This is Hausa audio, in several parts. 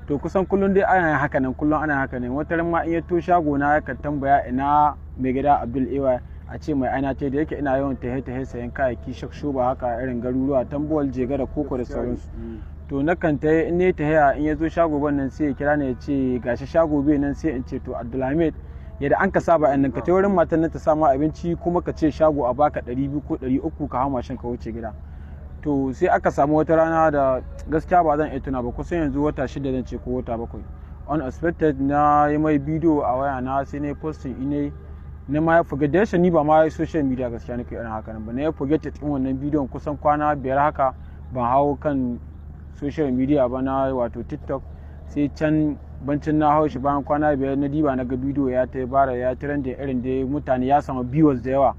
To kusan kullum dai ana haka nan, kullum ana haka nan. Wata ran ma in ya to shago na, yakan tambaya ina mai gida Abdul AY, a ce mai aina ce da yake ina yawan tahe tahe sayan kayayyaki shakshuba haka, irin garuruwa Tambuwal, Jega da Koko da sauransu. To na kan ta in ne tahiya, in ya zo shago ban nan, sai ya kira ni ya ce gashi shago bai nan. Sai in ce to Abdulhamid, yadda an ka saba nan, ka ta wurin matan nan ta samu abinci, kuma ka ce shago a baka 200 ko 300, ka hau mashin ka wuce gida. To sai aka samu wata rana da gaskiya ba zan iya tuna ba, kusan yanzu wata 6 zan ce ko wata 7, unexpected na yi mai bidiyo a waya na, sai na yi posting ine na ma ya forget da ni ba ma social media gaskiya nake irin haka nan ba. Na ya forget din wannan bidiyon, kusan kwana 5 haka ban hau kan social media ba na, wato TikTok. Sai can bancin na hau shi bayan kwana 5, na diba na ga bidiyo ya ta bara ya trend da irin da mutane, ya samu viewers da yawa.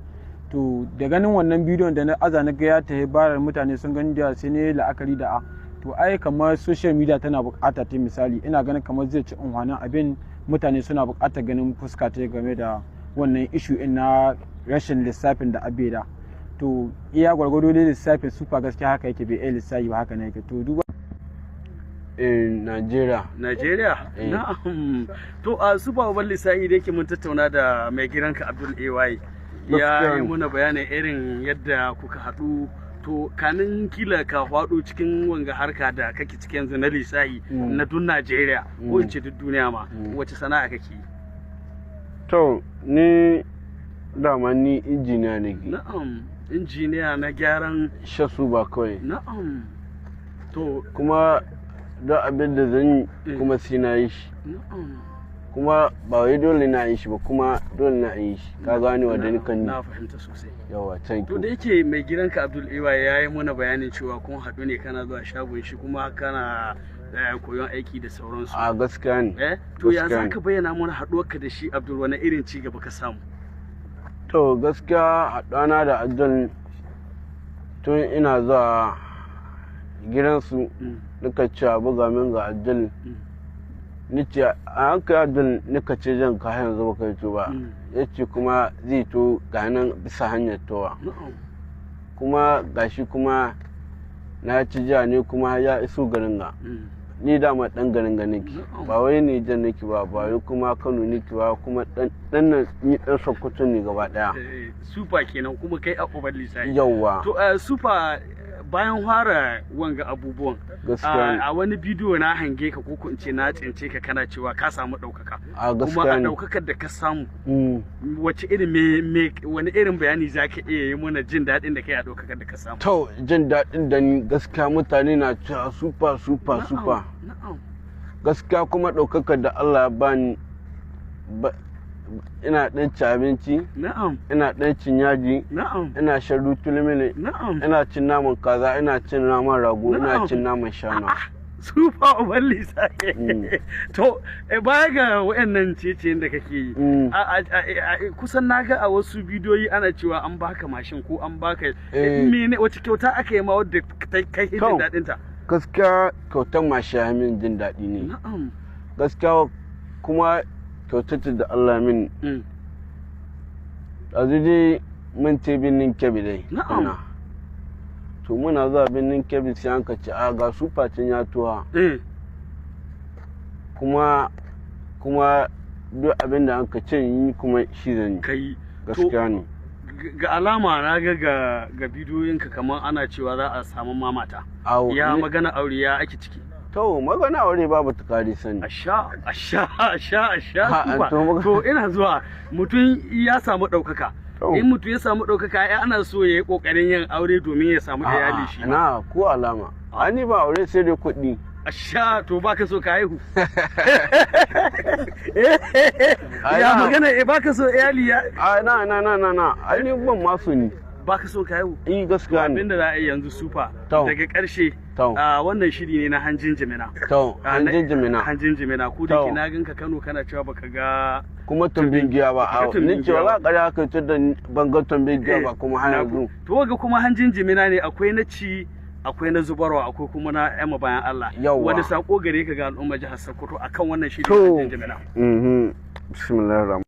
To da ganin wannan bidiyon da na aza, na ga ya ta bara, mutane sun gani da, sai ne la'akari da a to ai kamar social media tana bukata ta, misali ina ganin kamar zai ci unhwanin abin, mutane suna bukatar ganin fuska ta game da wannan issue in na rashin lissafin da abeda. To iya gwargwado dai lissafin Super gaskiya haka yake, bai iya lissafi ba, haka ne yake. To duba In Nigeria. Nigeria? Eh. Na'am. To a Super Uban Lissahi, da yake mun tattauna da mai gidanka Abdul AY. Ya Gaskiya yi ne. muna bayanin irin yadda kuka haɗu. To kamin kila ka faɗo cikin wanga harka da kake cikin yanzu na lissahi na duk Najeriya ko in ce duk duniya ma, wace sana'a kake yi? To ni dama ni injiniya ne ke. Na'am, injiniya na gyaran Shasu ba kawai. Na'am. To Kuma don abin da zan yi kuma sai na yi shi. Kuma ba wai dole na yi shi ba, kuma dole na yi shi. Ka gane wa da nikan Na fahimta sosai. Yawa, thank To you. da yake mai gidanka Abdul AY ya yi mana bayanin cewa kun haɗu ne kana zuwa shagon shi kuma kana koyon aiki da sauransu. A gaskiya ne. Eh? To ya Gaskiya za ne. ka bayyana mana haɗuwarka da shi Abdul, wani irin ci gaba ka samu? To gaskiya haɗuwana da Abdul, tun ina zuwa gidansu nika ce a buga min ga Abdul. Ni ce a hankali Abdul, nika ce jan ka yanzu baka yi to ba. Ya ce kuma zai to, ga nan bisa hanyar towa. Kuma gashi kuma na ci jiya ne kuma ya iso garin ga. Ni dama dan garin ga nake. Ba wai Nijar nake ba, ba wai kuma Kano nake ba, kuma dan nan ni dan Sokoto ne gaba daya. Eh, Super kenan, kuma kai a Uban Lissahi. Yawwa. To Super, bayan fara wanga abubuwan, Gaskiya ne. a wani bidiyo na hange ka, ko in ce na tsince ka, kana cewa ka samu ɗaukaka. A Kuma gaskiya a ne. ɗaukakar da ka samu, wace irin me wani irin bayani za ka iya yi mana jin daɗin da kai a ɗaukakar da ka samu? To jin daɗin da ni gaskiya, mutane na cewa Super, Super, Super. Gaskiya kuma ɗaukakar da Allah ya bani, ina ɗan ci abinci, ina ɗan cin yaji, ina shan rutulmini, ina cin naman kaza, ina cin naman rago, ina cin naman shanu. Super Uban Lissahi. To baya ga wayannan ciye-ciyen da kake yi, kusan naga a wasu bidiyoyi ana cewa an baka mashin ko an baka mene, wace kyauta aka yi ma wadda kai jin To. daɗin ta? Gaskiya kyautar mashi ya min jin daɗi ne. Gaskiya kuma kyautar da Allah min, ɗazu dai mun ce birnin Kebbi dai. Ina. To muna zuwa birnin Kebbi sai an ka ce a ga Super can ya tuwa. Kuma duk abin da an ka ce yi kuma shi zan yi. Kai. Gaskiya ne. Ga alama na ga bidiyoyinka kamar ana cewa za a samu mamata. Awo, Ya magana aure, ya ake ciki? To magana aure babu tukari sani. Asha, asha, asha, asha. Ha, Super. to To ina zuwa, mutum ya samu ɗaukaka. To. In mutum ya samu ɗaukaka, ai ana so ya yi ƙoƙarin yin aure domin ya samu iyali A'a, shi ma. na ko alama. Ani ba aure sai dai kuɗi. Asha, to baka so ka haihu? Ai, Ya na. magana baka so iyali ya A na na na na na ai ni ban ma so ni. Baka so ka haihu? Eh, gaskiya ne. Abinda za a yi yanzu, Super, To. daga ƙarshe, To. a wannan shiri ne na Hanjin Jimina. To Ah, an jinjimina. Hanjin Jimina ko da To. ke na ganka Kano kana cewa baka ga Kuma tumbin giya ba. Baka ga tumbin Ni ce giya wala ba. ƙarya ka ce da ban ga tumbin giya ba kuma har yanzu. To ga kuma hanjin jimina ne, akwai na ci, akwai na zubarwa, akwai kuma na yamma bayan Allah. Yawwa. Wani sako gare ka ga al'umma jihar Sokoto akan wannan shiri na To. hanjin jimina? Bismillahir.